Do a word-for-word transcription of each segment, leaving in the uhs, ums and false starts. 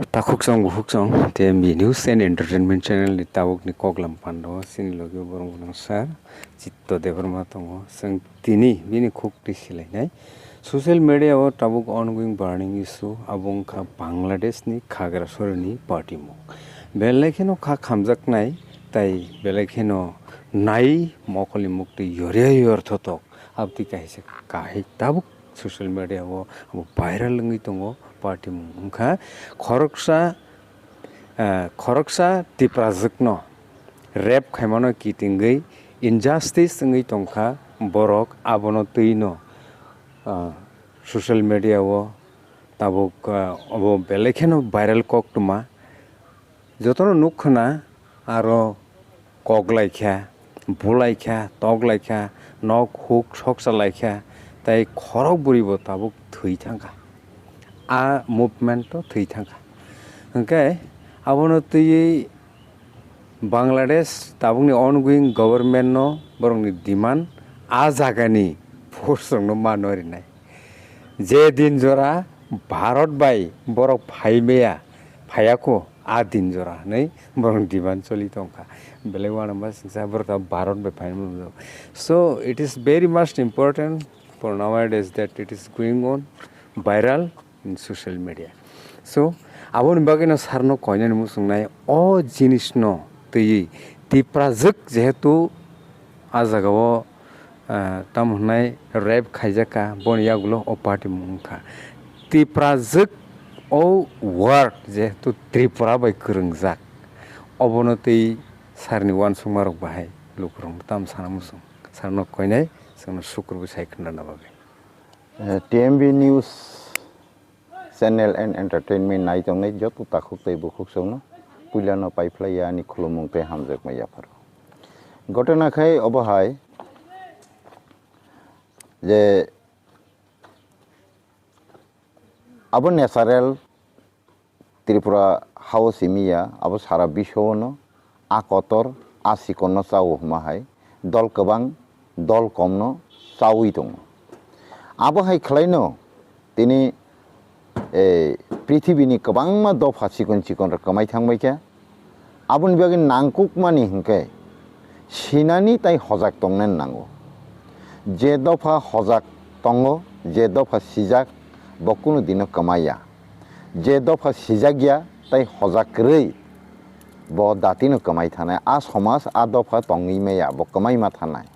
Takhuk chong bukhuk chong T M B News and Entertainment Channel ni tabuk ni koklam pando chini logi borong borong sir Chitto Debbarma tongo. Chwng tini bini khuk twi silainai. Social media o tabuk ongoing burning issue abo wngkha Bangladesh ni Khagrasora ni party mung. Belai kheno kha khamjaknai tai belai kheno nai mokol ni mukti yoria yor thotok abtwi kaisa kahai tabuk social media o abo viral wngwi tongo party mung wngkha khoroksa, eh, khoroksa Tiprajwkno rape khaimano kitingwi injustice wngwi tongkha borok abono twino, ah, social media o tabuk, ah, obo belai kheno viral koktwma jotono nuk khna aro kok laikha, bu laikha, tok laikha, nok huk soksa laikha, tai khorok bwrwi bo tabuk thwi thangkha. A movement to thwi thangkha. Hwnkhe abono twiwi Bangladesh tabukni ongoing government no borokni demand a jagani force rokno ma no rinai. Je din jora Bharat bai borok phai maya, phaiya kho, a din jora hinwi borok demand choli tongkha. Belai uanama singsa borok ta Bharat bai phai mano. So it is very much important for nowadays that it is going on viral in social media. So aboni bagwino sarno koinani muchungnai o jinisno twiwi Tiprajwk jehetu a jagao, ah, tamo hwnai rape khaijakha, boni yagulo o party mung wngkha. Tiprajwk o word jehetu Tripura bai kwrwngjak, obono tei sarni uansukmarok bahai lukurokno tamo sana muchung, sarno koinai chwngno sukurbo sai khwnana bagwi. Eh, T M B News Channel and Entertainment nai tongnai joto takhuk tei bukhuk chwngno puilano paiphlaiya ani khulumung tei hamjakma yapharo. Gotona khai obo hai je abo natural Tripura hao simi ya, abo sara biswano a kotor, a sikonno chao hwnma hai dol kwbang, dol komno chawi tongo. Abo hai khlaino tini, eh, prithibini kwbangma dopha chikon chikon rok kwmai thangbai kha. Aboni bagwi nangkukmani hwnkhe sinani tai hojak tongnani nango. Je dopha hojak tongo, je dopha sijak, bo kunu dino kwmai ya. Je dopha sijak ya tai hojak kwrwi bo datino kwmai thanai, a somaj a dopha tongwi maya, bo kwmai ma thanai.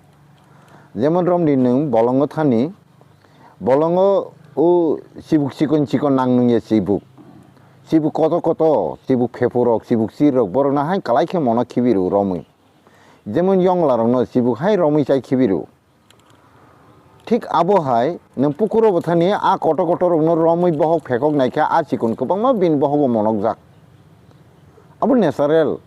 Jemon romdi nwng bolongo thani, bolongo o chibuk chikon chikon nang nung ya chibuk. Chibuk koto koto, chibuk phepurok, chibuk chirrok, borokno hai kwlai khe mono khibiru romwi. Jemon yonglarokno chibuk hai romwi chai khibiru. Thik abo hai nwng pukuro bwthani a kotor kotor rokno romwi bohok phekok naikha, a chikon kwbangma bini bohogo monokjak. Abo natural.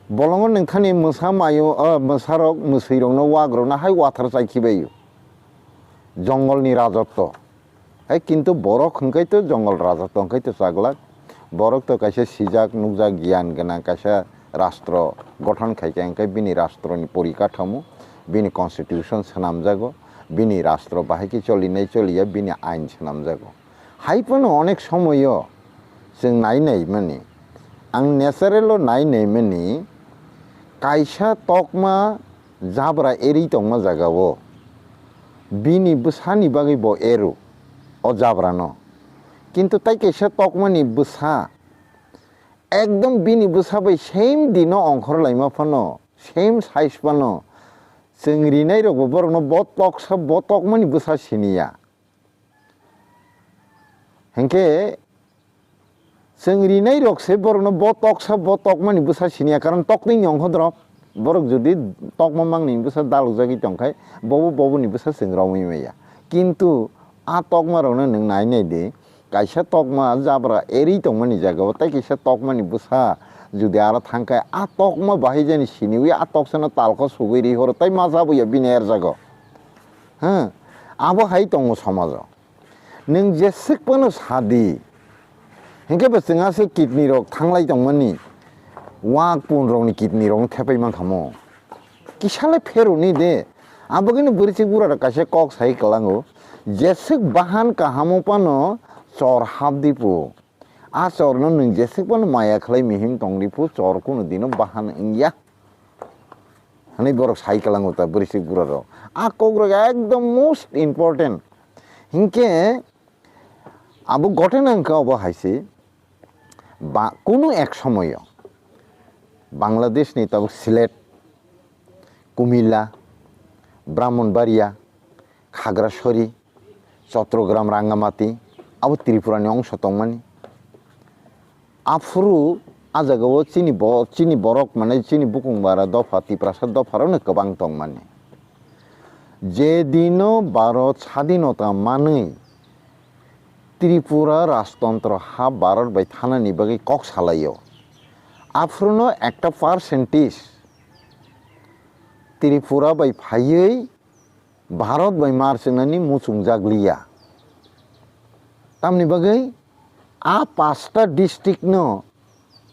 Bolongo nwng thani mwsa mayo, ah, mwsarok, mwswirokno, wagrokno hai wathar chai khibaio. Jongolni rajotto. Hai kintu borok hwnkhe to jongol raja tongkhai to chaglak. Borok to kaisa sijak nukjak giyan gwnang kaisa rastro gothon khaikha hwnkhe bini rastroni porikathamo, bini constitution swnamjago, bini rastro bahai khe cholinai choliya bini ain swnamjago. Hai phano onek somoyo chwng nai nai mani, ang natural o nai nai mani kaisa tokma jabra erwi tongma jagao bini bwsani bagwi bo ero o jabrano. Kintu tai kaisa tokmani bwsa ekdom bini bwsa bai same dino ongkhor laima phano, same size phano, chwng rinai rokbo borokno bo toksa, bo tokmani bwsa siniya. Hinkhe chwng rinai rok se borokno bo toksa, bo tokmani bwsa siniya, karon toknwi ni ongkho drop. Borok jodi tokma mangni bwsa dalokjagwi tongkhai, bobo boboni bwsa chwng romwi maya. Kintu a tokma rokno nwng nai nai di, kaisa tokma jabra erwi tongmani jagao tei kaisa tokmani bwsa jodi aro thangkhai, a tokma bahai jani siniwi a toksano talkho sugwi ri horo tei ma jabuya bini er jago. Ha, abo hai tongo somajo. Nwng jeswk phano sadi. Hinkhe bo chwng aswk kidney rok thanglai tongmani, wak pun rokni kidney rokno thepai mankha mo. Kisa le pheruni de. Abagwino bwrwichwk bura rok kaisa kok sai kwlango. Jeswk bahan kahamo phano chor hapdi pu. A chorno nwng jeswk phano maya khlai mihim tongdi phu, chor kunu dino bahan wngya. Hwnwi borok sai kwlango ta bwrwisik burarok. A kokrok ekdom most important. Hinkhe abo gotena wngkha obo hai se, ba, kunu ek somoyo Bangladeshni tabuk Sylhet, Kumilla, Brahmanbaria, Khagrasori, Chottogram, Rangamati, abo Tripurani ongso tongmani. Aphuru a jagao chini bo-, chini borok mane chini bukung bara dopha, Tiprasa dopharokno kwbang tongmani. Je dino Bharat sadinota manwi Tripura rajtontro ha Bharat bai thanani bagwi kok salaio. Aphuruno ekta percentage Tripura bai phaiwi Bharat bai mar swngnani muchungjak liya. Tamni bagwi a pasta district no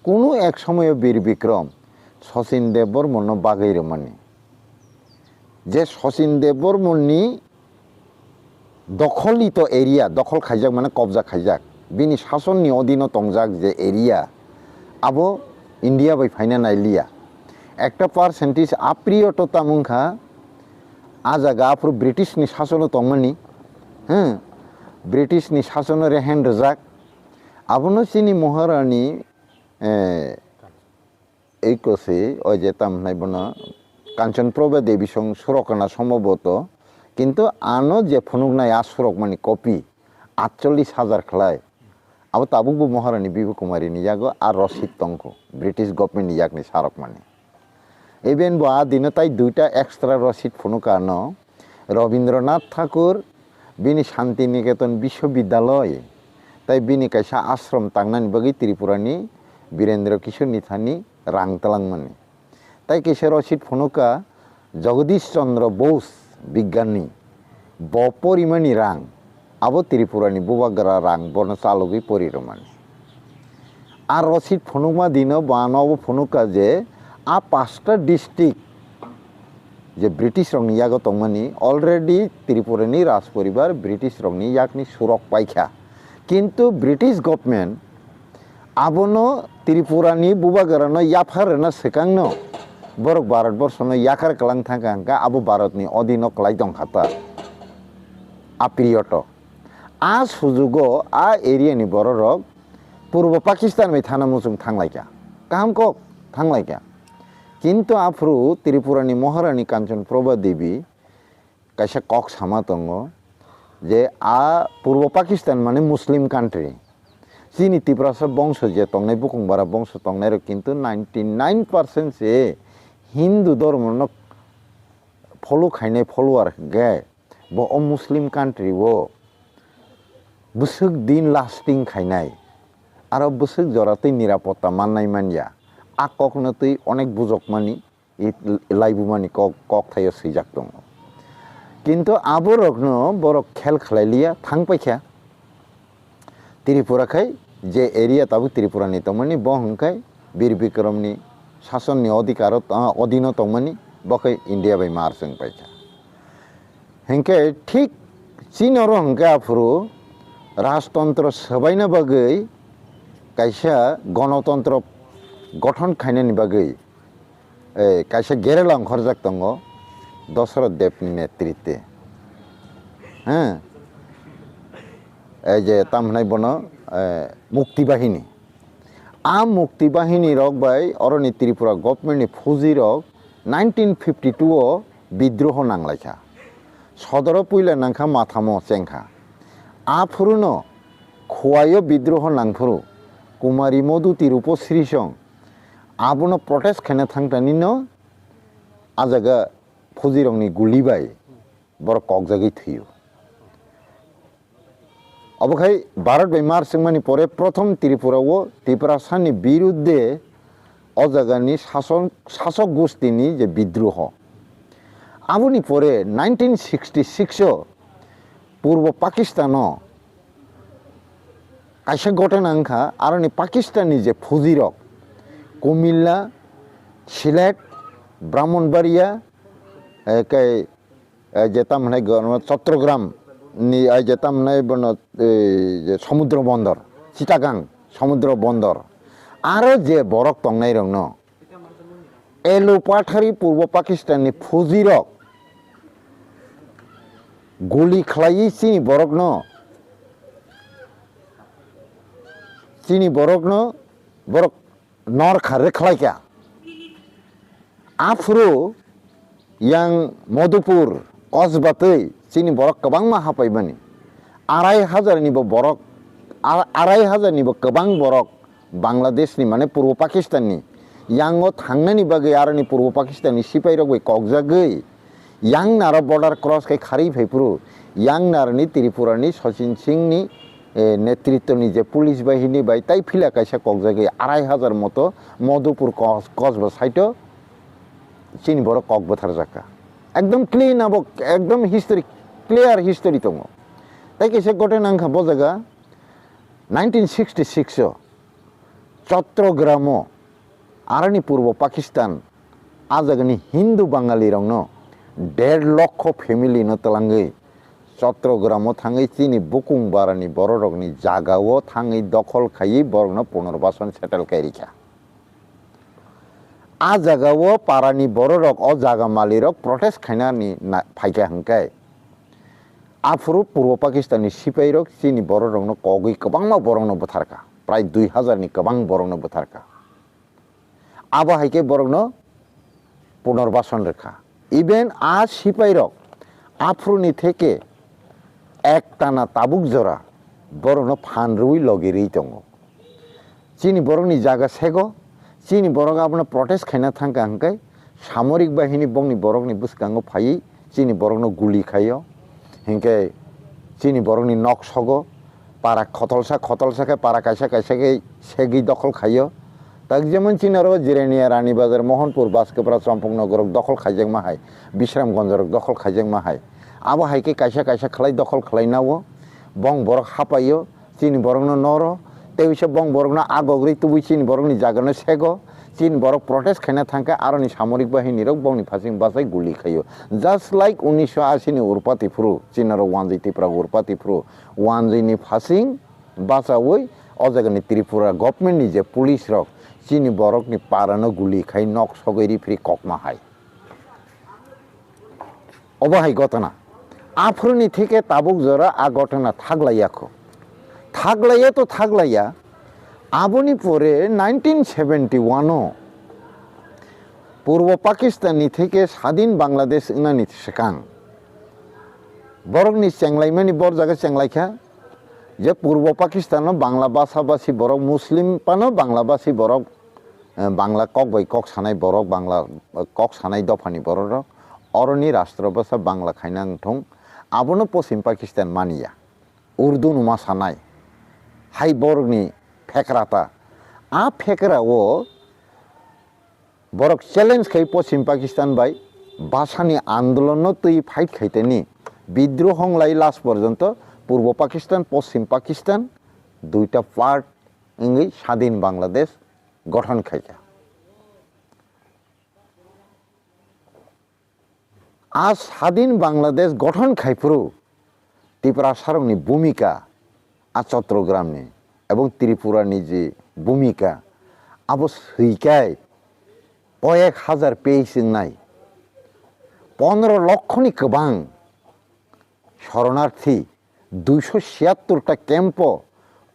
kunu ek somoyo Bir Bikrom Sachin Debbarma no bagwi rwmani. Je Sachin Debbarma ni dokholito area, dokhol khaijak mane kobja khaijak, bini sasonni odino tongjak je area, abo India bai phaina nailiya. Ekta percentage apriyo to tamung kha, a jaga aphuru British ni sasono tongmani, hmm, British ni sasono rehen rwjak, abono chini Maharani, eh, Ei kosi, o je tam hwnai bono Kanchan Prabha Devi song surok kana somboboto, kintu ano je phunuknai a surok mani copy atchollis hajar khlai. Abo tabukbo Maharani Biba Kumari ni yago a rosid tongkho, British government ni yakni sarok mani. Even bo a dino tai duita extra rosid phunuka ano, Rabindranath Thakur bini Shanti Niketan Biswabidyaloi tai bini kaisa ashram tangnani bagwi Tripurani Birendra Kishore ni thani rang twlangmani. Tai kisa rosid phunuka Jagadish Chandra Bose bigyani, bo porimani rang, abo Tripurani bubagra rang bono chalogwi pori rwmani. A rosid phunukma dino bo ano abo phunuka je a pasta district je British rokni yago tongmani already Tripurani Raj poribar British rokni yakni surok paikha. Kintu British government abono Tripurani bubagrano yaphar rwna swkangno borok Bharat borsono yakar kwlang thangkha hwnkhe abo Bharatni odino kwlai tongkha ta a period o. A sujugo a area ni bororok Purbo Pakistan bai thana muchung thanglaikha, kaham kok thanglaikha. Kintu aphuru Tripurani Maharani Kanchan Prabha Devi kaisa kok sama tongo je a Purbo Pakistan mane Muslim country. Chini Tiprasa bongso je tongnai, bukung bara bongso tongnai rok kintu ninety nine percent se Hindu dhormo no follow khainai follower hwnkhe bo o Muslim country o bwswk din lasting khainai, aro bwswk jora twi nirapotta mannai manya, a kokno twi onek bujokmani, i laibumani kok, kok thaio swijak tongo. Kintu aborokno borok khel khlai liya, thang paikha. Tripura khai je area tabuk Tripura ni tongmani, bo hwnkhai Bir Bikrom ni sasonni odhikaro, ah, odhino tongmani, bo khai India bai mar chwng paikha. Hinkhe thik chini oro hinkhe aphuru rajtontro swbaina bagwi kaisa gonotontro gothon khainani bagwi, eh, kaisa gerela ongkhorjak tongo Dosoroth Debni netrite. Heh? Ei je tam hwnai bono, eh, Mukti Bahini. A Mukti Bahini rok bai oroni Tripura government ni fuji rok nineteen fifty two o bidroho nanglaikha. Sodoro puila nangkha Mathamo chengkha. Aphuruno Khowai o bidroho nangphuru Kumari Moduti Rupasri song abono protest khaina thangtanino a jaga fuji rokni guli bai borok kokjagwi thwio. Obo khai Bharat bai mar chwngmani pore prothom Tripura o Tiprasa ni birudde o jagani sasong, sasok gustini je bidroho. Aboni pore nineteen sixty six o Purbo Pakistan o kaisa gotona wngkha, aroni Pakistan ni je fuji rok Kumilla, Sylhet, Brahmanbaria, eh, kai eh, je tam hwnai gw-, Chattogram ni, eh, je tam hwnai bono, eh, je Samudra Bondor, Chittagong, Samudra bondor. Aro je borok tongnairokno Elu Pathari Purbo Pakistanni phujirok guli khlaiwi chini borokno, chini borokno borok nor kharwi khlaikha. Aphuru yang Madhupur kosba twi chini borok kwbangma hapaimani. Arai hajar ni bo borok, a-, arai hajar ni bo kwbang borok Bangladesh ni, mane Purbo Pakistan ni yango thangnani bagwi aroni Purbo Pakistan ni sipai rok bai kokjagwi yang naro border cross khai kharwi phai phuru yang naroni Tripura ni Sachin Singh ni, eh, netritto ni je police bahini bai tai phila kaisa kokjagwi arai hajar moto Madhupur kos-, kosba side o chini borok kok bwtharjakha. Ekdom clean abo, ekdom history, clear history tongo. Tai kaisa ghotona wngkha bo jaga nineteen sixty six o Chattogram o, aroni Purbo Pakistan, a jagani Hindu Bangali rokno der lokho family no twlangwi Chattogram o thangwi chini bukung barani bororokni jaga o thangwi dokhol khaiwi borokno punarbasan settle khairikha. A jaga o parani bororok, o jaga malirok protest khainani na-, phaikha hwnkhe, aphuru Purbo Pakistan ni sipairok chini bororokno kogwi kwbangma borokno bwtharkha, prai dui hajar ni kwbang borokno bwtharkha. Abo hai khe borokno punarbasan rwkha. Even a sipairok aphuruni theke ek tana tabuk jora borokno phan rwui logi rwi tongo. Chini borokni jaga sego, chini borok abono protest khaina thangkha hwnkhe samorik bahini bongni borokni bwskango phaiwi chini borokno guli khaio, hinkhe chini borokni nok sogo, para khotolsa khotolsa khe para kaisa kaisa khe segwi dokhol khaio. Tak jemon chini oro Jirania, Rani Bazar, Mohanpur, Baskapura, Champaknagar rok dokhol khaijakma hai, Bisramganj rok dokhol khaijakma hai. Abo hai khe kaisa kaisa khlai dokhol khlai nao, bong borok hapaio, chini borokno noro, tei uisa bong borokno agogri tubui chini borokni jagano sego, chini borok protest khaina thangkhe aroni samorik bahini rok bongni phasing bachai guli khaio. Just like unisho ashi ni urpati phuru, chini rok wanjwi Tipra urpati phuru, wanjwi ni phasing bachaui o jagani Tripura government ni je police rok chini borokni parano guli khai nok sogwi rifri kokma hai. Obo hai ghotona. Aphuruni theke tabuk jora a ghotona thaglaiya kho. Thaglaiya to thaglaiya. Aboni pore nineteen seventy one o Purbo Pakistan ni theke sadin Bangladesh wngnani swkang borokni chenglaimani bor jaga chenglaikha je Purbo Pakistan o Bangla basa basi borok, Muslim phano Bangla basi borok, eh, Bangla kok bai kok sanai borok, Bangla, eh, kok sanai dophani borok rok, oroni rastro basa Bangla khaina wngthung, abono Poschim Pakistan maniya. Urdu no ma sanai. Hai borokni phekra ta. A phekra o borok challenge khai Poschim Pakistan bai basani andolon no twi fight khai tani bidroh wng lai last porjonto Purbo Pakistan, Poschim Pakistan duita part wngwi sadin Bangladesh gothon khaikha. A sadin Bangladesh gothon khaiphuru Tiprasarokni bhumika, a Chottogramni ebong Tripurani je bhumika, abo swikai koyek hajar page wngnai, pondro lokhoni kwbang shoronarthi, duiso siyattor ta camp-o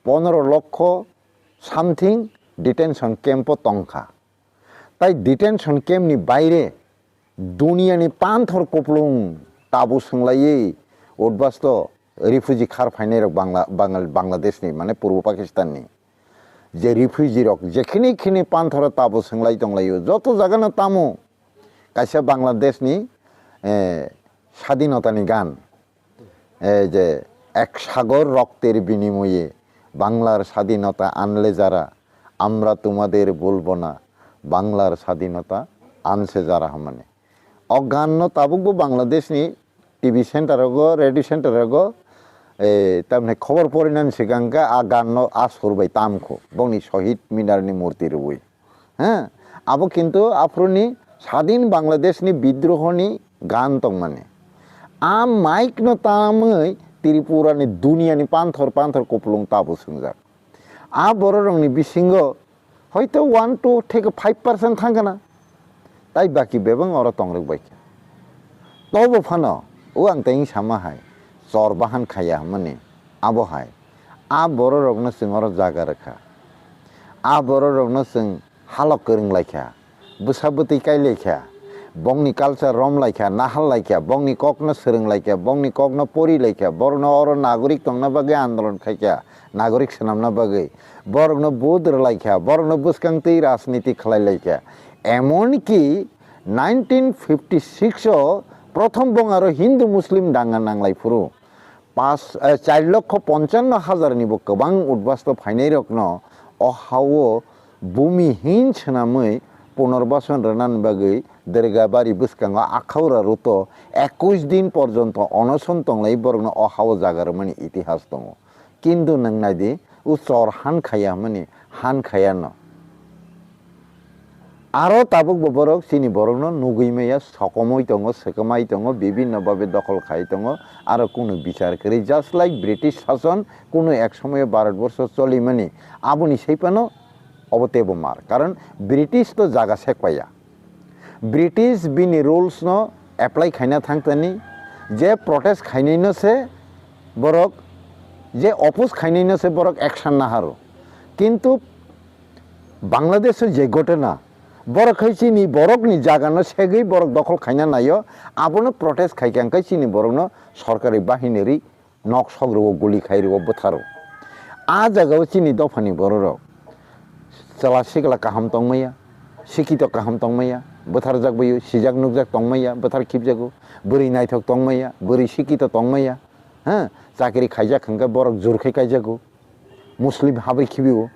pondro lokho something detention camp-o tongkha. Tai detention camp ni baire duniya ni panthor kuplung tabu swnglaiwi utbasto refugee khar phainai rok Bangla-, Bangal-, Bangladesh ni, mane Purbo Pakistan ni je refugee rok jekhini khini panthoro tabu swnglaio tonglaio joto jaga no tamo kaisa Bangladesh ni, eh, sadinota ni gan. এই যে এক সাগর রক্তের বিনিময়ে বাংলার স্বাধীনতা আনলে যারা, আমরা তোমাদের ভুলব না, বাংলার স্বাধীনতা আনছে যারা, মানে. O ganno tabukbo Bangladeshni T V center rogo, radio center rogo, e, tamni khobor porinani swkang khe a ganno a sur bai tamkho, bongni Shohid Minarni murti rwui. He, abo kintu aphuruni sadin Bangladeshni bidrohoni gan tongmani. A mike no tamwi Tripurani duniyani panthor panthor kupulung tabu swngjak. A bororokni bisingo hoito one to theke five percent thangkha na, tai baki bebak oro tongrok bai kha. Tobo phano o ang tei sama hai chor bahan khaya hwnmani abo hai a bororokno chwng oro jaga rwkha. A bororokno chwng halok kwrwng lai kha, bwsa bwtwi kai lai kha, bongni culture rom lai kha, nahal lai kha, bongni kokno swrwng lai kha, bongni kokno pori lai kha, borokno oro nagorik tongna bagwi andolon khai kha, nagorik swnamna bagwi, borokno vote rwlai kha, borokno bwskang twi rajniti khlai lai kha. Emonki nineteen fifty six o prothom bong aro Hindu Muslim danga nanglai phuru pas, eh, char lokho ponchanno hajar ni bo kwbang udbasto phainai rokno o hao bumi hin swnamwi punorbason rwna bagwi Dergabari bwskango Akhaura Ruto ekush din porjonto onoson tonglai borokno o hao jaga rwmani itihas tongo. Kintu nwng nai di, o chor han khaya hwnmani han khaya no. Aro tabuk bo borok chini borokno nugwi maya, sokomoi tongo, swkamai tongo, bibinno babe dokhol khai tongo, aro kunu bichar kwrwi. Just like British sason kunu ek somoyo Bharat borsho cholimani, aboni sai phano obo teibo mar. Karon British to jaga sek paiya. British bini rules no apply khaina thangtani, je protest khainai no se borok, je oppose khainai no se borok action naharo. Kintu Bangladesh o je ghotona, borok khai chini borok ni jaga no segwi borok dokhol khaina naio, abono protest khaikha hwnkhe chini borok no sorkari bahini ri nok sok rwo, guli khai rwo, bwtharo. A jagao chini dophani bororok chwla sikla kaham tongmaya, sikito kaham tongmaya, bwtharjak baio, sijak nukjak tongmaya, bwthar khibjago, bwrwi naithok tongmaya, bwrwi sikito tongmaya, ha, chakri khaijak hwnkhe borok jur khai kaijago, Muslim habri khibio.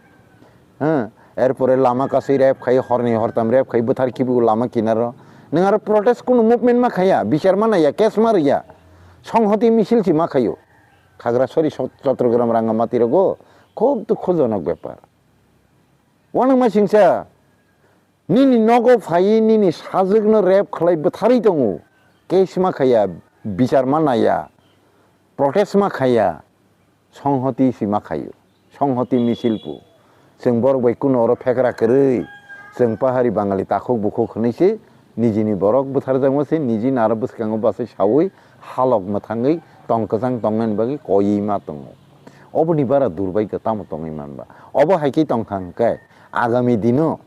Hah, erpore lama kasui rep khai, horni hortam rep khai, bwthar khibi o lama kinaro. Nwng aro protest kunu movement ma khaya, bichar ma naiya, case ma riya. Songhoti misil si ma khayo. Khagrasori Chot-, Chottogram Rangamati rogo khub dukhojonok bepar. Wanang ma singsa, nini nogo phai, nini sajwkno rep khlai bwtharwi tongo. Case ma khaya, bichar ma naiya, protest ma khaya. Songhoti si ma khaio, songhoti misil pu. Chwng borok bai kuno oro phekra kwrwi, chwng pahari Bangali takhuk bukhuk hwnwi se nijini borok bwtharjakma se niji naro bwskango bachai saui halok mwthangwi tong kwchang tongnani bagwi koiwi ma tongo. Oboni bara durbai khe tamo tongwi manba? Obo hai khe tongkha hwnkhe agami dino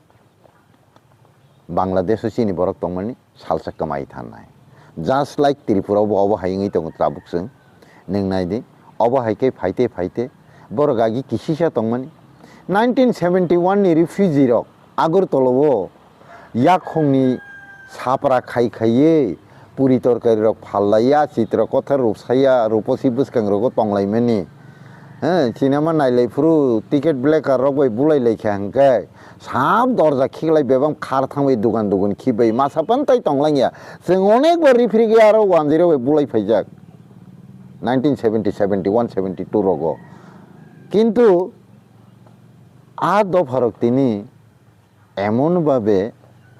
Bangladesh o chini borok tongmani salsa kwmai thangnai. Just like Tripura bo obo hai wngwi tongo tabuk chwng. Nwng nai di, obo hai khe phaite phaite borok agi kisisa tongmani. Nineteen seventy one ni refugee rok Agartala o yakhungni sapra khai khaiwi puri torkari rok phallaiya, chitra kothar rupsaiya, ruposi bwskang rogo tonglaimani. He, cinema nailai phuru ticket blacker rok bai bulai lai kha hwnkhe, sab dorja khiklai bebak khar thangwi dugan dugun khibai masa pan tai tonglang ya. Chwng onek bar referee aro one zero bai bulai phaijak nineteen seventy, seventy one, seventy two rogo. Kintu a dopha rok tini emon babe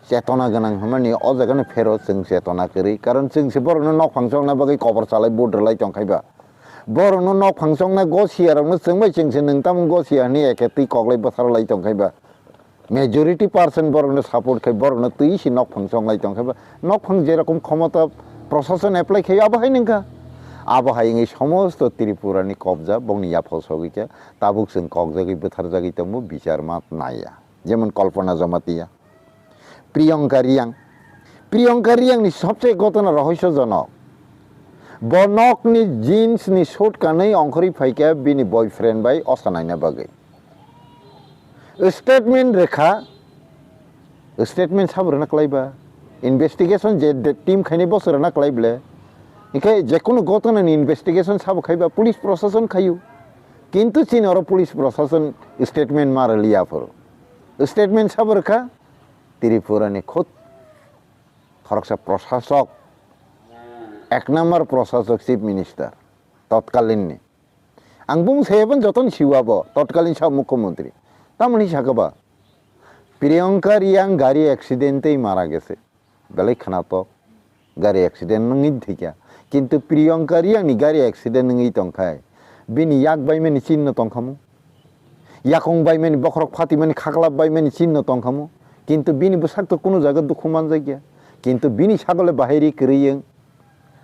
chetona gwnang hwnmani o jaga no phero chwng chetona kwrwi, karon chwng se borok no nok phang chokna bagwi kobor chalai vote rwlai tongkhai ba. Borok no nok phang chokna gosiya rok no chwng bai chwng se nwng tamo gosiya hwnwi eke twi koklai bwthar lai tongkhai ba. Majority percent borok no support khai borok no twi si nok phang chok lai tongkhai ba. Nok phang je rokom khomota prosason apply khai abo hai nwng kha. Abo hai wngwi somosto Tripura ni kobja bongni yaphal sogwi kha. Tabuk chwng kokjagwi bwtharjagwi tongo bichar ma naiya. Jemon Kalpana Jamatia, Priyanka Riang. Priyanka Riang ni sobse ghotona rohosyojonok. Bo nokni jeans ni suit kanwi ongkhorwi phaikha bini boyfriend bai osa naina bagwi. Statement rwkha, statement sabo rwna kwlaiba? Investigation je de-, team khainai boso rwna kwlai ble. Hinkhe jekunu ghotona ni investigation sabo khaiba police prosason khaio. Kintu chini oro police prosason statement ma rwliya aphuru. Statement sabo rwkha Tripura ni khud khoroksa prosasok, ek number prosasok chief minister totkalin ni. Ang bung saya pun joton siwa bo totkalin sa mukhyamantri. Tamoni sakha ba Priyanka Riang gari accident tei mara gese. Belai khwnatok, gari accident wngwi thwikha. Kintu Priyanka Riang ni gari accident wngwi tongkhai, bini yak baimani chinno tongkhamu? Yakung baimani, bokhorok phatimani, khaklap baimani chinno tongkhamu. Kintu bini bwsak to kunu jaga dukhu manjakya. Kintu bini sagole bahai ri kwrwi wng.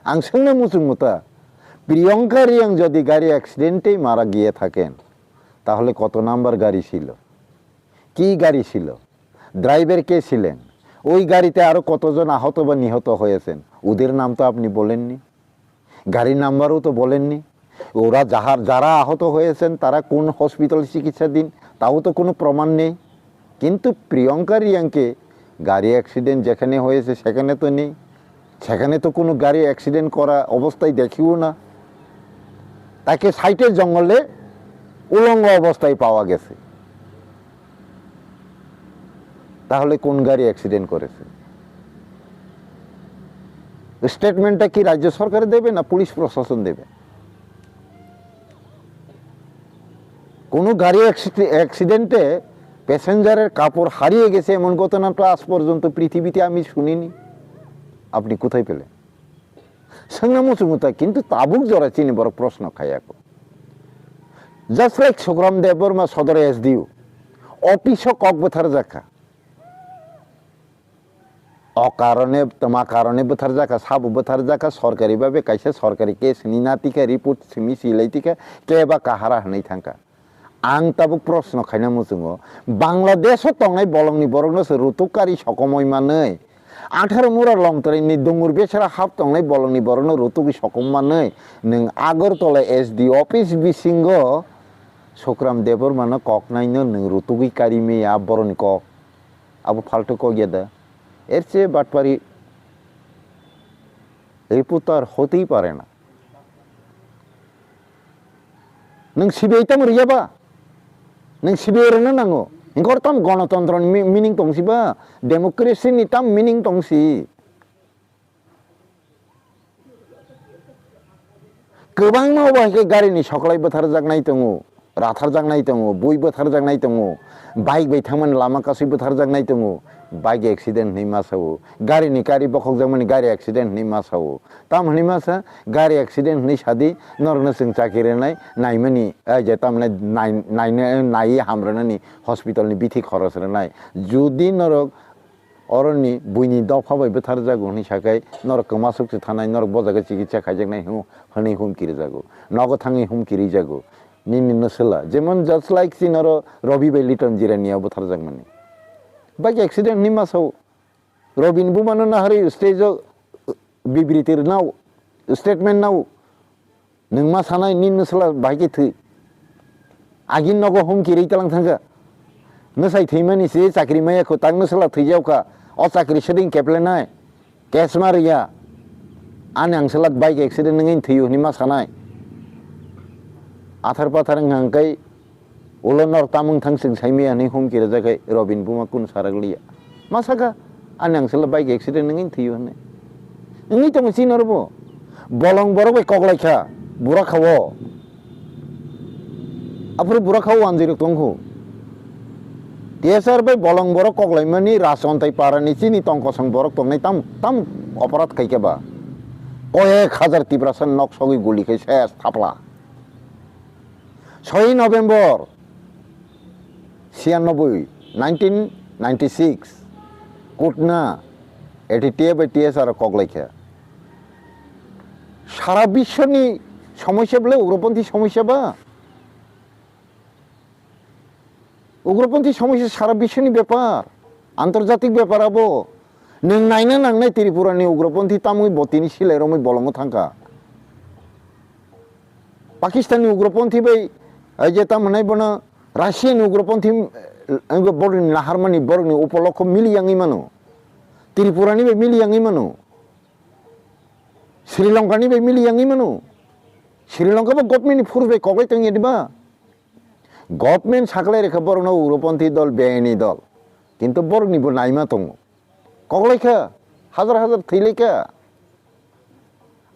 Ang swngna muchungo ta, Priyanka রিয়াং যদি গাড়ি অ্যাক্সিডেন্টে মারা গিয়ে থাকেন, তাহলে কত নাম্বার গাড়ি ছিল? কি গাড়ি ছিল? ড্রাইভার কে ছিলেন? ওই গাড়িতে আরো কতজন আহত বা নিহত হয়েছেন? ওদের নাম তো আপনি বলেননি, গাড়ির নাম্বারও তো বলেননি। ওরা যাহার, যারা আহত হয়েছেন, তারা কোন হসপিটালে চিকিৎসাধীন, তাও তো কোনো প্রমাণ নেই। কিন্তু প্রিয়ঙ্কা রিয়াংকে গাড়ি অ্যাক্সিডেন্ট যেখানে হয়েছে, সেখানে তো নেই, সেখানে তো কোনো গাড়ি অ্যাক্সিডেন্ট করা অবস্থায় দেখিও না। তাকে সাইডের জঙ্গলে উলঙ্গ অবস্থায় পাওয়া গেছে। তাহলে কোন গাড়ি অ্যাক্সিডেন্ট করেছে? স্টেটমেন্টটা কি রাজ্য সরকারে দেবে না পুলিশ প্রশাসন দেবে? কোনো গাড়ি অ্যাক্সিডে-, অ্যাক্সিডেন্টে প্যাসেঞ্জারের কাপড় হারিয়ে গেছে এমন ঘটনা তো আজ পর্যন্ত পৃথিবীতে আমি শুনিনি। আপনি কোথায় পেলেন? Swngna muchungo ta, kintu tabuk jora chini borok proshno khayako. Just like Sukram Debbarma Sodor S D O, office o kok bwtharjakha. O karone, tma karone bwtharjakha, sabo bwtharjakha, sorkari babe kaisa sorkari case hwnwi natikha, report simi silai tikha, keba kahara hwnwi thangkha. Ang tabuk proshno khaina muchungo, Bangladesh o tongnai bolongni borokno se rutuk kari sokomoi manwi, atharo mura longtwrwini dungur besera hap tongnai bolongni borokno rutugwi sokom manwi, nwng Agartala S D office bisingo Sukram Debbarmano koknaino nwng rutugwi kari maya boroni kok. Abo phalto kok ya da? Er che batpari report to ar hotei pare na. Nwng C B I tamo rwya ba? Nwng C B I rwna nango. Hinkhe oro tamo gonotontro ni mi-, meaning tong si ba? Democracy ni tamo meaning tong si? Kwbangma obo hai khe gari ni soklai bwtharjaknai tongo, ratharjaknai tongo, bui bwtharjaknai tongo, bike bai thangmani lama kasui bwtharjaknai tongo, bike accident hinwi ma sao, gari ni kari bokhokjakmani gari accident hinwi ma sao. Tam hinwi ma sa, gari accident hinwi sadi, norokno chwng chakri rwnai, naimani, ai je tamni nai-, naina-, naiwi hamrwnani hospital ni bithi khoros rwnai. Jodi norok oroni buini dopha bai bwtharjago hinwi sakhai, norok kwmasuk se thanai, norok bo jaga chikitsa khaijaknai hwnwi humki rwjago. Nogo thangwi humki rwjago. Nini nwswla. Jemon just like chini oro Robi bai Liton Jirania bwtharjakmani. Bike accident hinwi ma sao. Robini bumano naharwi stage o, uh, bibriti rwnao, statement nao. Nwng ma sanai nini nwswla bahai khe thwi. Agini nogo humki rwi talang thangkha. Nwsai thwimani se chakri maya kho tak nwswla thwijaokha. O chakri seding keplenai. Case ma rwya. Ani ang swlak bike accident wngwi thwiyo hinwi ma sanai. Athar pathar wngkha hwnkhe Ulo nor tamung thang chwng saimaya hinwi humki rwjak hai Robin buma kunu sarak liya. Ma sakha, ani ang sala bike accident wngwi thwiyo hinwi. Wngwi tongo chini oro bo. Bolong borok bai koklai kha, bura kha o. Aphuru bura kha o wanjwi rok tong kho. T S R bai bolong borok koklaimani Rajwantai parani chini tongkosong borok tongnai tam, tam oporad khai khe ba. Koyek hajar Tiprasa nok sogwi guli khai ses thapla. Soi November, siyanoboi, nineteen ninety six, Kutna, A T T A bai T S R o koklaikha. Sara biswni somosya bole ugroponthi somosya ba? Ugroponthi somosya sara biswni bepar, antorjatik bepar abo. Nwng naina nangnai Tripurani ugroponthi tamwi botini silai romwi bolongo thangkha. Pakistanni ugroponthi bai, ai je tamo hwnai bono Russiani ugroponthi, eh, borokni naharmani, borokni upolokho mili yangwi mano. Tripurani bai mili yangwi mano. Sri Lankani bai mili yangwi mano. Sri Lanka bo government ni force bai koklai tongya diba? Government saklai rekha borokno ugroponthi dol, beyani dol. Kintu borokni bo naima tongo. Koklaikha, hajar hajar thwilaikha.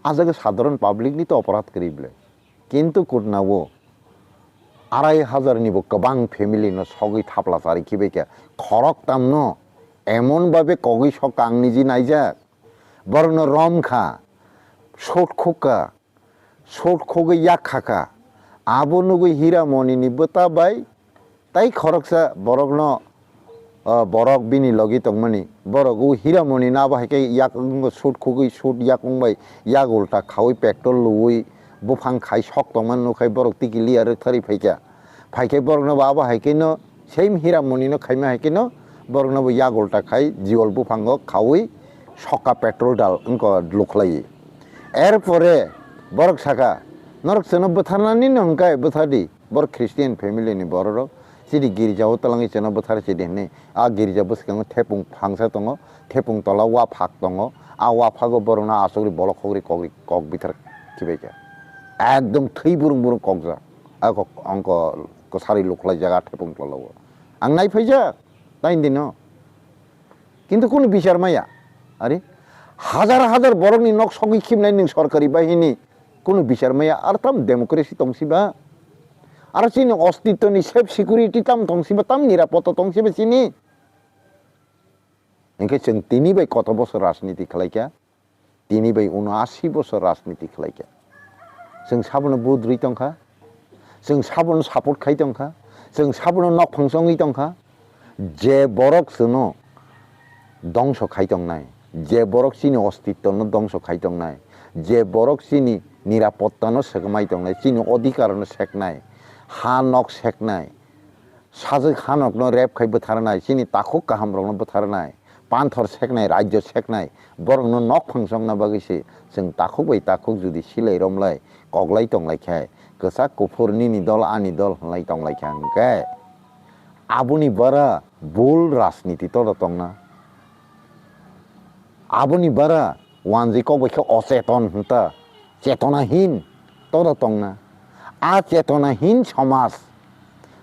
A jaga sadharon public ni to oporad kwrwi bwle. Kintu Kutna o arai hajar ni bo kwbang family no sogwi thapla chari khibaikha. Khorok tamno emon babe kogwi sokha ang niji naijak. Borokno romkha, shot khukha, shot khogwi yak khakha. Abo nugwi Hira Monini bwta bai Tai khoroksa borokno, o, borok bini logi tongmani, borok o Hiramoni no abo hai khe yak wngwi sut khugwi sut yak wngbai yak ulta khaui petrol luui buphang khai sok tongmani nukhai borok tikili ya rwktharwi phaikha. Phaikhe borokno bo abo hai kheno same Hiramoni no khaima hai kheno borokno bo yak ulta khai jiol buphango khaui sokka petrol dal wngkha lukhlai. Erpore borok sakha, "Norok chwngno bwtharnani no hwnkhe bwthardi." Borok Christian family ni bororok chini girja o twlangwi chwngno bwthar chidi hwnwi a girja bwskango thepung phangsa tongo, thepung tola waphak tongo, a waphago borokno asugri bolok hogri kokri kok bithar khibaikha. Ekdom thwi burung burung kokjak. A kok ongko kwsari lukhlaijak a thepung tola o. Ang nai phaijak, taini dino. Kintu kunu bichar maya. Are, hajar hajar borokni nok sogwi khibnai nwng sorkari bahini, kunu bichar maya. Ar tam democracy tongsiba? Aro chini ostitoni safe security tam tongsiba, tam nirapotta tongsiba chini? Hinkhe chwng tini bai koto bosor rajniti khlaikha? Tini bai uno ashi bosor rajniti khlaikha. Chwng sabono budrwi tongkha, chwng sabono support khai tongkha, chwng sabono nokphang chongwi tongkha. Je borok chwngno dongso khai tongnai, je borok chini ostittono dongso khai tongnai, je borok chini nirapottano swkmai tongnai, chini odhikarno seknai, ha nok seknai, sajwk hanokno rep khai bwtharnai, chini takhuk kahamrokno bwtharnai, panthor seknai, rajyo seknai, borokno nok phang chongna bagwi se chwng takhuk bai takhuk jodi silai romlai, koklai tonglai khe, kwchak kuphur nini dol ani dol hwnlai tonglai khe hwnkhe, aboni bara bul rajniti todo tongna. Aboni bara wanjwi kok bai khe ocheton hwnta, chetonahin todo tongna. A chetonahin somaj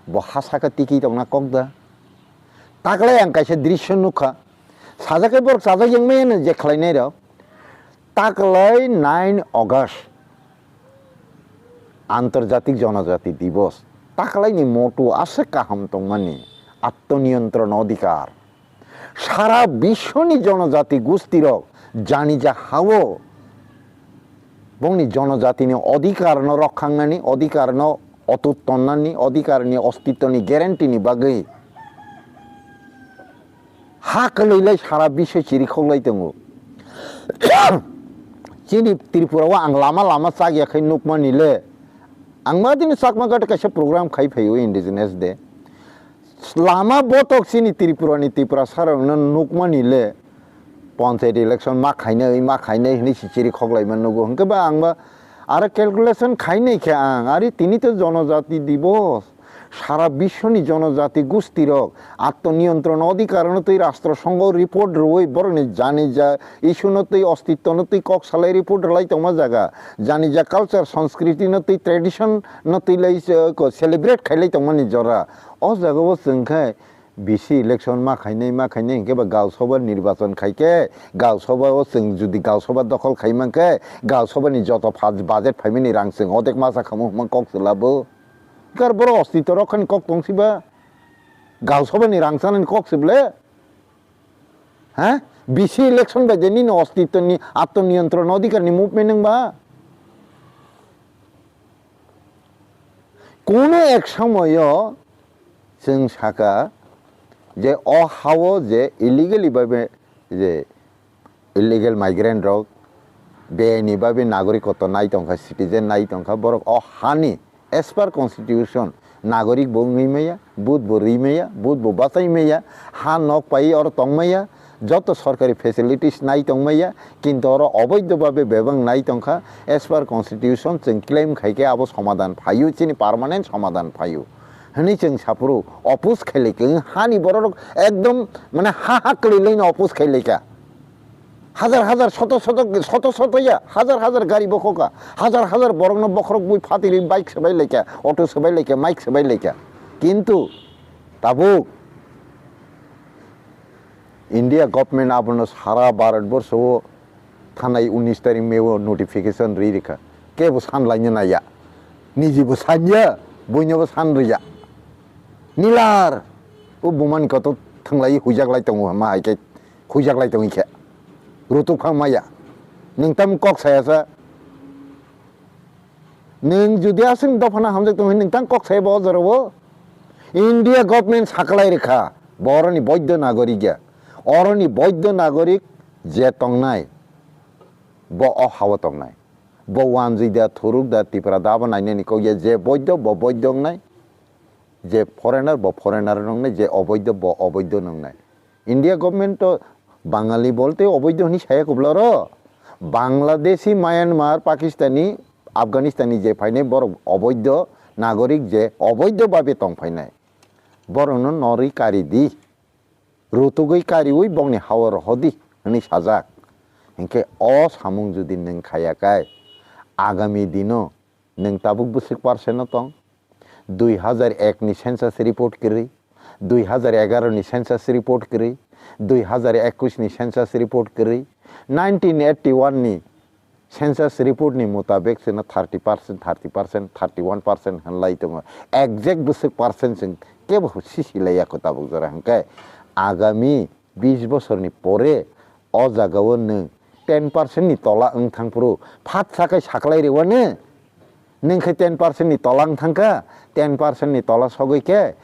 bo ha saka tiki tongna kok da. Taklai ang kaisa drisyo nukha, sajak khe borok chajak yangmaya no je khlainai rok. Taklai nine August Antarjatik Jonojati Divos. Taklaini moto aswk kaham tongmani, atmoniyontron odhikar. Sara biswoni jonojati gustirok janija hao bongni jonojatini odhikarno rokhangnani, odhikarno otut tonnani, odhikarni ostitoni guarantee ni bagwi ha kwlwilai sara biswo chirikhok lai tongo. Chini Tripura o ang lama lama chak ya khai nukmani le, ang ma dini Chakma Ghat kaisa program khai phaio Indigenous Day. Lama botok chini Tripura ni Tiprasa rok no nukmani le, panchayat election ma khainai, ma khainai hwnwi si chirikhok laima nugo. Hwnkhe ba ang ba aro calculation khainai khe ang, ari tini to Jonojati Divos, sara biswoni jonojati gustirok atmoniyontron odhikar no twi rastro songho report rwui borokni janija issue no twi ostitto no twi kok salai report rwlai tongma jaga, janija culture, sanskriti no twi tradition no twi lai, eh, ko celebrate khailai tongmani jora. O jaga o chwng khe B C election ma khainai, ma khainai hinkhe ba Gao Sabha nirbachon khai khe, Gao Sabha o chwng jodi Gao Sabha dokhol khai man khe, Gao Sabha ni joto pha-, budget phaimani rang chwng odek masa khamu hwnma kok se labo. Kar borok ostitto rok khani kok tong siba? Gao Sabha ni rang chanani kok se ble? Ha? B C election bai de nini ostitto ni atmoniyontron odhikar ni movement wng ba? Kuno ek somoyo chwng saka je o hao je illegally babe je illegal migrant rok beni babe nagorikotto nai tongkha, citizen nai tongkha, borok o hani as per constitution nagorik bo wngwi maya, vote bo rwi maya, vote bo bachai maya, ha nok pai oro tong maya, joto sorkari facilities nai tong maya, kintu oro oboidho babe bebak nai tongkha. As per constitution chwng claim khai khe abo somadan phaio, chini permanent somadan phaio hwnwi chwng saphuru oppose khailai khe, hani bororok ekdom mane ha ha kwlwi laino oppose khailai kha. Hajar hajar, soto soto, soto soto ya, hajar hajar gari bokhoka, hajar hajar borokno bokhorok bui phatiri bike swbai laikha, auto swbai laikha, mike swbai laikha. Kintu tabuk India government abono sara Bharat borsho o thanai unis tarik May o notification ri rikha. Kebo san laina naya. Niji bo sanya, buino bo san riya. Nilar, o bumani koto thanglai huijak lai tongo ma hai khe. Huijak lai tongwi khe. Rutuk phang maya. Nwng tam kok saya sa. Nwng jodi aswk dophano hamjak tongwi nwng tam kok saya bo o jora o. India government saklai rikha, boroni boiddo nagorik ya. Oroni boiddo nagorik je tongnai, bo o hao tongnai. Bo wanjwi da, thuruk da, Tipra da, abo nainani kok ya, je boiddo, bo boiddo wngnai. Je foreigner, bo foreigner wngnai, je oboiddo, bo oboiddo wngnai. India government to Bangali bolte oboiddo hwnwi saya kubla ro. Bangladeshi, Myanmar, Pakistani, Afghanistani je phainai borok oboiddo nagorik je oboiddo babe tong phainai. Borokno norwi kari di. Rutugwi kariwi bongni hao rohodi hwnwi sajak. Hinkhe o samung judi nwng khaya khe agami dino nwng tabuk bwswk percent-o tong? Dui hazar ek ni census report kwrwi, dui hazar egaroh ni census report kwrwi, dui hazar ekush ni census report kwrwi, nineteen eighty one ni census report ni mutabek chwngno thirty percent, thirty percent, thirty one percent hwnlai tongo. Exact bwswk percent chwng kebo sisi laiya kho tabuk jora, hinkhe agami bish bosorni pore o jagao nwng ten percent ni tola wng thang phuru phat sakai saklai rwano, nwng khe ten percent ni tola wng thang kha, ten percent ni tola sogwi khe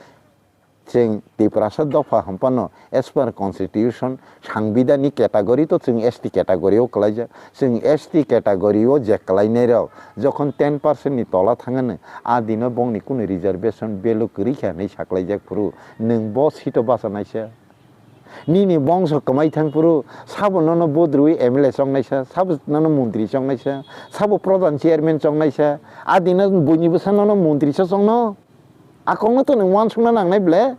chwng Tiprasa dopha hwnphano as per constitution, sangbidani category to chwng S T category o kwlaijak, chwng S T category o je kwlainai rok jokhon ten percent ni tola thangano, a dino bongni kunu reservation value kwrwi kha hwnwi saklaijak phuru nwng bo seat o bachanaisa. Nini bongso kwmai thang phuru sabo nono vote rwi M L A chongnaisa, sabo nono montri chongnaisa, sabo pradhan chairman chongnaisa, a dino buini bwsa nono montri sa chongno. A kokno to nwng uansukna nangnai ble.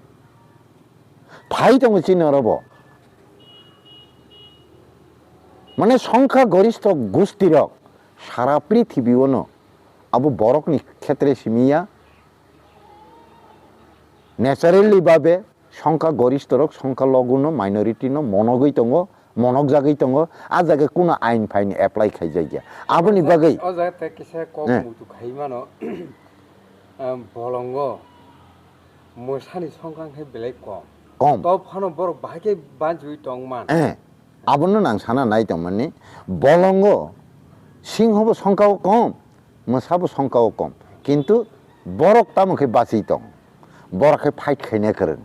Phai tongo chini oro bo. Mane songkha goristho gustirok sara prithibi ono abo borokni khetre simi ya. Naturally babe songkha goristhorok songkha loguno minority no monogwi tongo, monokjagwi tongo, a jaga kuno ain phain apply khaijakya. Aboni bagwi O jaga tei kisa kok Eh. muitu khai mano, ah, bolongo mwsani songkha khe belai kom. Kom. To phano borok bahai khe banchiwi tong man. Eh, abono nang sana nai tongmani, bolongo singho bo songkha o kom, mwsa bo songkha o kom, kintu borok tamo khe bachi tong, borok khe fight khaina kwrwng,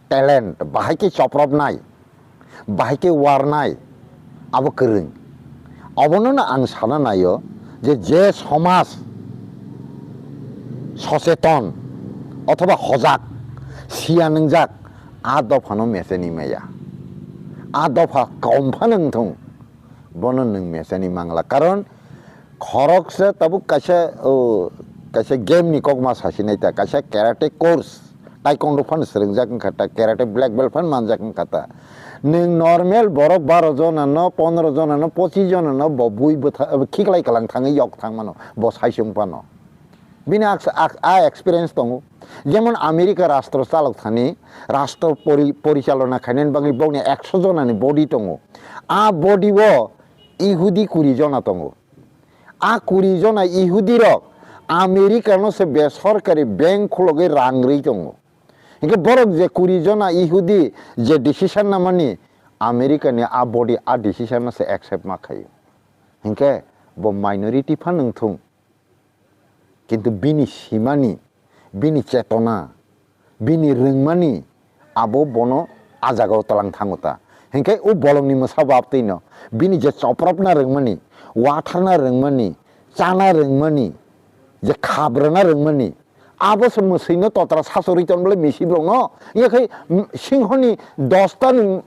talent, bahai khe chopropnai, bahai khe warnai, abo kwrwng. Obono no ang sana naio je, je somaj socheton othoba hojak, siya nwngjak, a dophano mechani maya. A dopha kom phano wngthung, bono nwng mechani mangla. Karon khoroksa tabuk kaisa, o, kaisa game ni kokma sasinai ta, kaisa karate course, taekwondo phan swrwngjak wngkha ta, karate black belt phan manjak wngkha ta. Nwng normal borok baro jona no, pondro jona no, pochis jona no bo bui bwtha-, khiklai kwlang thangwi yok thang mano, bo saisung phano. Bini ak-, ak-, a experience tongo. Jemon America rastro chalok thani, rastro pori-, porichalona khainani bagwi bokni ekso jonani body tongo. A body o Ihudi kuri jona tongo. A kuri jona Ihudi rok America no se besorkari bank khulogwi rang rwi tongo. Hinkhe borok je kuri jona Ihudi je decision namani America ni a body a decision no se accept ma khaio. Hinkhe bo minority phan wngthung. Kintu bini simani, bini chetona, bini rwngmani abo bono a jagao tlang thango ta. Hinkhe o bolongni mwsa bab twi no bini je chopropna rwngmani, watharna rwngmani, chana rwngmani, je khabrana rwngmani, abo se mwswino totra sasorwi ton bole misi borokno. Yakhai singhoni dosta ni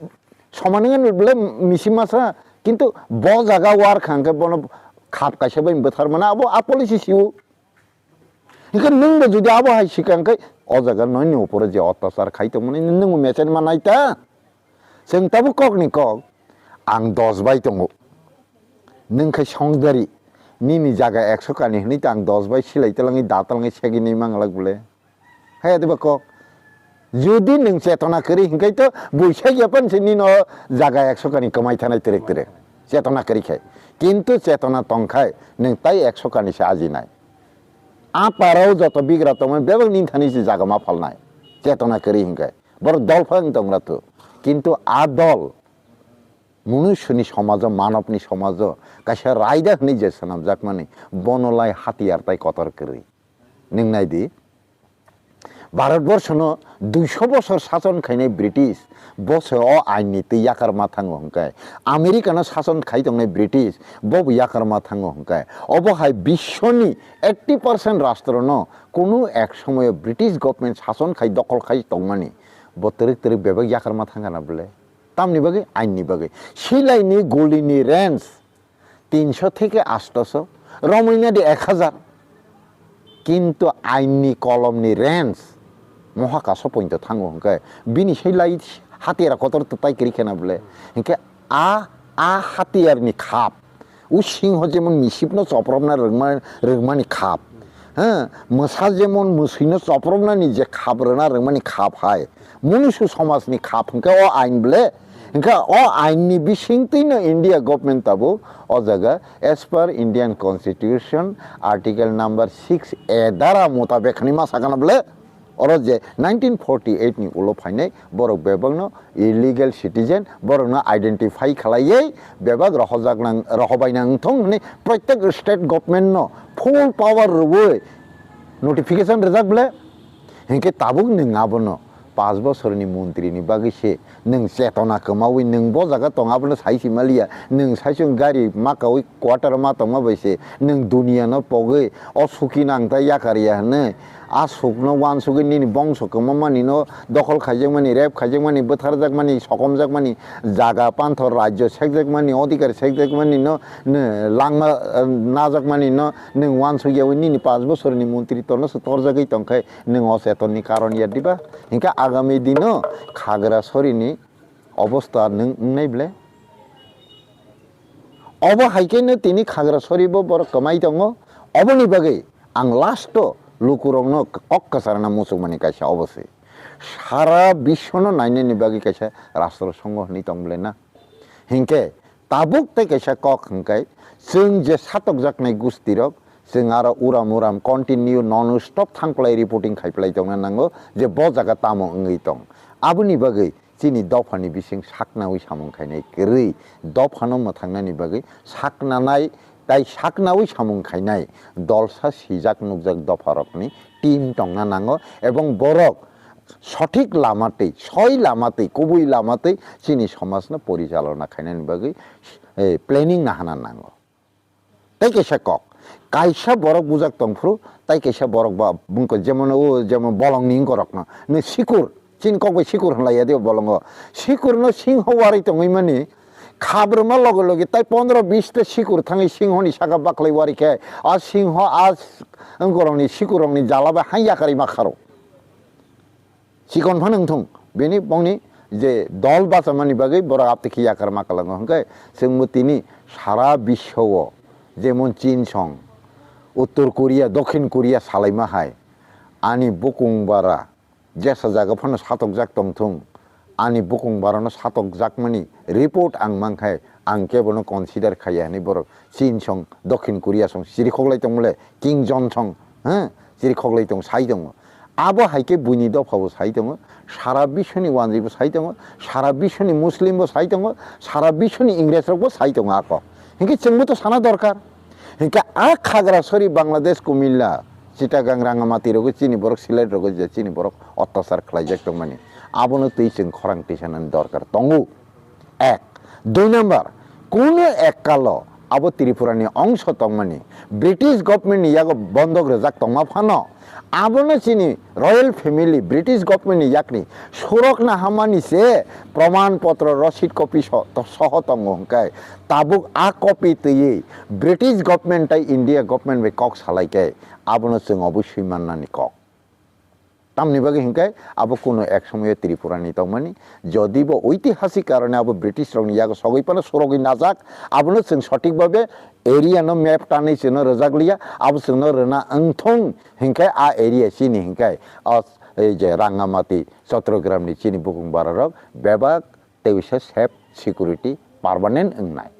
Soman wngya ni bole misi masa, kintu bo jaga war kha hwnkhe bono khap kaisa bai bwthar mano, abo a policy sio. Hinkhe nwng bo jodi abo hai swkang khe o jaga nini upore je otyachar khai tongmani nwng bo mechani manai ta. Chwng tabuk kok ni kok ang dos bai tongo. Nwng khai songdari nini jaga ekso kani hwnwi ta ang dos bai silai talangwi da talangwi segwi nwi manglak bole. Hai adiba kok. Jodi nwng chetona kwrwi hinkhe to buisa ya pan se nino jaga ekso kani kwmai thanai twrwk twrwk. Chetona kwrwi khai. Kintu chetona tong khai nwng tai ekso kani se ajinai. A parao joto bigra tongmani bebak nini thani se jaga ma phalnai. Chetona kwrwi hinkhe. Borok dol phang tongra tu. Kintu a dol Munusuni somajo, manobni somajo kaisa raida hwnwi je swnamjakmani, bono lai hatiyar tai kotor kwrwi. Nwng nai di, Bharatborshono duiso bosor sason khainai British, bo se o ainni twi yakarma thango hwnkhe. Americano sason khai tongnai British, bobo yakarma thango hwnkhe. Obo hai biswoni eighty percent rastrono kunu ek somoyo British government sason khai dokhol khai tongmani, bo twrwk twrwk bebak yakarma thangana bwle? Tamni bagwi? Ainni bagwi. Silaini gulini range tinso theke astoso, romwina de ek hazar. Kintu ainni kolomni range mohakaso pointo thango hwnkhe, bini silai hatiyara kotor twtai kwrwi khena bwle? Hinkhe a, a hatiyarni khap, o singho jemon misipno chopropna rwngma-, rwngmani khap, ha, mwsa jemon mwswino chopropnani je khap rwna rwngmani khap hai, munusu somajni khap hwnkhe o ain bwle? Hwnkhe o ainni bisingtwino India government tabuk o jaga as per Indian Constitution article number six A dara mutabek hinwi ma sakana bwle? Oro je nineteen forty eight ni ulo phainai borok bebakno illegal citizen, borokno identify khlaiwi bebak rohojak nang, rohobai nang thung hwnwi protek state government no full power rwui notification rwjak bwle? Hinkhe tabuk nwng abono panch bosorni montri ni bagwi se nwng chetona kwmawi nwng bo jaga tong abono sai si maliya, nwng sai chwng gari makawi quarter ma tongma bai se nwng duniya no pogwi o suki nang ta yakar ya hwnwi, a sukno uansugwi nini bongso kwmamani no dokhol khaijakmani, rape khaijakmani, bwtharjakmani, sokomjakmani, jaga panthor rajyo sekjakmani, odhikar sekjakmani no, no langma, eh, najakmani no nwng uansuk yawi nini panch bosorni montri torno se torjagwi tongkhe nwng o chetonni karon ya diba? Hinkhe agami dino Khagrasorini obostha nwng wngnai bwle? Obo hai khe no tini Khagrasoribo borok kwmai tongo. Oboni bagwi ang last o lukurokno kok kwcharna muchukmani kaisa obo se. Sara biswno nainani bagwi kaisa rastro songho hwnwi tong bwle na? Hinkhe tabuk tei kaisa kok hwnkhe, chwng je satokjaknai gustirok, chwng aro uram uram continue non stop thangplai reporting khaiplai tongna nango je bo jaga tamo wngwi tong. Aboni bagwi chini dophani bising saknaui samung khainai kwrwi, dophano mwthangnani bagwi saknanai tai saknaui samung khainai dolsa sijak nukjak dopharokni team tongna nango, ebong borok sothik lama twi, soi lama twi, kubui lama twi chini somajno porichalona khainani bagwi, eh, planning nahana nango. Tei kaisa kok, kaisa borok bujak tongphuru, tai kaisa borok ba bungkha jemon o, jemon bolongni wngkorokno, nw sikur, chini kok bai sikur hwnlaiya de bolongo. Sikurno singho warwi tongwi mani, khabrwma loge loge tai pondro bis ta sikur thangwi singhoni saka baklai wari khe, a singho a wngkorokni sikurrokni jala bai hai yakarwi ma kharo. Chikon phano wngthung, bini bongni je dol bachamani bagwi borok aptwi khe yakar ma kwlango hwnkhe, chwngbo tini sara biswo-o jemon Chin song, Uttor Korea, Dokhin Korea salaima hai, ani bukung bara jesa jaga phano satokjak tongthung, ani bukung barano satokjakmani report ang mankhe, ang kebono consider khaiya hinwi borok Chin song, Dokhin Korea song chirikhok lai tongmole, Kim Jong song, ha, chirikhok lai tong, sai tongo. Abo hai khe buini dopha bo sai tongo, sara biswni wanjwi bo sai tongo, sara biswni Muslim bo sai tongo, sara biswni Ingres rok bo sai tongo ako. Hinkhe chwngbo to sana dorkar. Hinkhe a Khagrasori Bangladesh, Kumilla, Chittagong, Rangamati rogo chini borok, Sylhet rogo je chini borok ottachar khlaijak tongmani, abono twi chwng khorang tisanani dorkar tongo. Ek. Dui number, kuno ek kalo abo Tripura ni ongso tongmani, British government ni yago bondok rwjak tongma phano, abono chini royal family British government ni yakni surok nahamani se proman potro, rosid copy so-, to-, soho tongo hwnkhe, tabuk a copy twiwi British government tai India government bai kok salai khe, abono chwng oboswi mannani kok. Tamni bagwi hinkhe abo kuno ek somoyo Tripura ni tongmani, jodi bo oitihasik karone abo British rokni yago sogwi phano surogwi najak, abono chwng sothik babe area no map tanwi chwngno rwjak liya, abo chwngno rwna wngthung hinkhe a area chini hinkhe o, ei je Rangamati, Chottogram ni chini bukung bara rok bebak tei bisa safe security permanent wngnai.